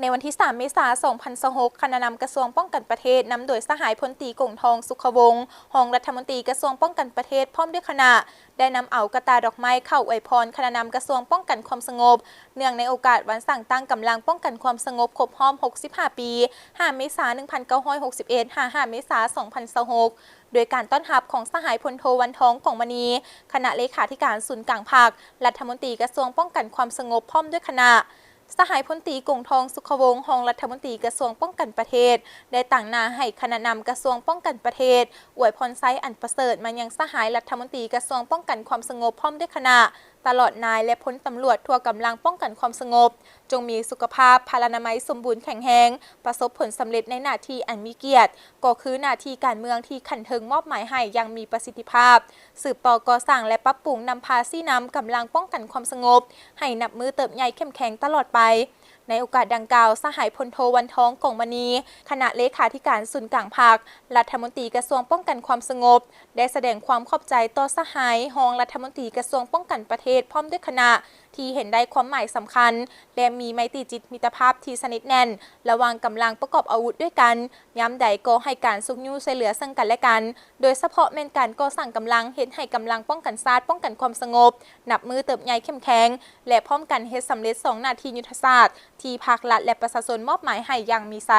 ໃນວັນທີສາມ ເມສາ ສອງພັນຊາວຫົກ, ຄະນະນຳກະຊວງປ້ອງກັນປະເທດ ນຳໂດຍສະຫາຍພົນຕີ ກົງທອງ ສຸຂະວົງ ຮອງລັດຖະມົນຕີກະຊວງປ້ອງກັນປະເທດ ພ້ອມດ້ວຍຄະນະ ໄດ້ນຳເອົາກະຕ່າດອກໄມ້ເຂົ້າອວຍພອນຄະນະນຳກະຊວງປ້ອງກັນຄວາມສະຫງົບ ເນື່ອງໃນໂອກາດວັນສ້າງຕັ້ງກຳລັງປ້ອງກັນຄວາມສະຫງົບຄົບຮອບ ຫົກສິບຫ້າ ປີ ຫ້າ ເມສາ ໜຶ່ງພັນເກົ້າຮ້ອຍຫົກສິບເອັດ ຫາ ຫ້າ ເມສາ ສອງພັນຊາວຫົກ ໂດຍການຕ້ອນຮັບຂອງສະຫາຍພົນໂທ ວັນທອງ ກອງມະນີ ຄະນະເລຂາທິການສູນກາງພັກ, ລັດຖະມົນຕີກະຊວງປ້ອງກັນຄວາມສະຫງົບ ພ້ອມດ້ວຍຄະນະ. ສະຫາຍພົນຕີ ກົງທອງ ສຸຂະວົງ ຮອງລັດຖະມົນຕີກະຊວງປ້ອງກັນປະເທດ ໄດ້ຕາງໜ້າໃຫ້ຄະນະນຳກະຊວງປ້ອງກັນປະເທດ ອວຍພອນໄຊອັນປະເສີດມາຍັງສະຫາຍລັດຖະມົນຕີກະຊວງປ້ອງກັນຄວາມສະຫງົບ ພ້ອມດ້ວຍຄະນະ ຕະຫຼອດນາຍ ແລະ ພົນຕຳຫຼວດທົ່ວກຳລັງປ້ອງກັນຄວາມສະຫງົບ ຈົ່ງມີສຸຂະພາບພະລານາໄມສົມບູນແຂງແຮງ, ປະສົບຜົນສຳເລັດໃນໜ້າທີ່ອັນມີກຽດ, ກໍຄືໜ້າທີ່ການເມືອງທີ່ຂັ້ນເທິງມອບໝາຍໃຫ້ຢ່າງມີປະສິດທິພາບ, ສືບຕໍ່ກໍ່ສ້າງ ແລະ ປັບປຸງນຳພາຊີ້ນຳກຳລັງປ້ອງກັນຄວາມສະຫງົບ ໃຫ້ນັບມື້ເຕີບໃຫຍ່ເຂັ້ມແຂງຕະຫຼອດໄປ. ໃນໂອກາດດັ່ງກ່າວ, ສະຫາຍພົນໂທ ວັນທອງ ກອງມະນີ ຄະນະເລຂາທິການສູນກາງພັກ, ລັດຖະມົນຕີກະຊວງປ້ອງກັນຄວາມສະຫງົບ ໄດ້ສະແດງຄວາມຂອບໃຈຕໍ່ສະຫາຍຮອງລັດຖະມົນຕີກະຊວງປ້ອງກັນປະເທດ ພ້ອມດ້ວຍຄະນະ ທີ່ເຫັນໄດ້ຄວາມໝາຍສຳຄັນ ແລະ ມີໄມຕີຈິດມິດຕະພາບທີ່ສະໜິດແໜ້ນ ລະຫວ່າງກຳລັງປະກອບອາວຸດດ້ວຍກັນ, ຍາມໃດກໍໃຫ້ການຊຸກຍູ້ຊ່ວຍເຫຼືອເຊິ່ງກັນ ແລະ ກັນ, ໂດຍສະເພາະແມ່ນການກໍ່ສ້າງກຳລັງ ເຮັດໃຫ້ກຳລັງປ້ອງກັນຊາດ ປ້ອງກັນຄວາມສະຫງົບ ນັບມື້ເຕີບໃຫຍ່ເຂັ້ມແຂງ ແລະ ພ້ອມກັນເຮັດສຳເລັດສອງໜ້າທີ່ຍຸດທະສາດ ທີ່ພັກ, ລັດ ແລະ ປະຊາຊົນມອບໝາຍໃຫ້ຢ່າງມີໄຊ.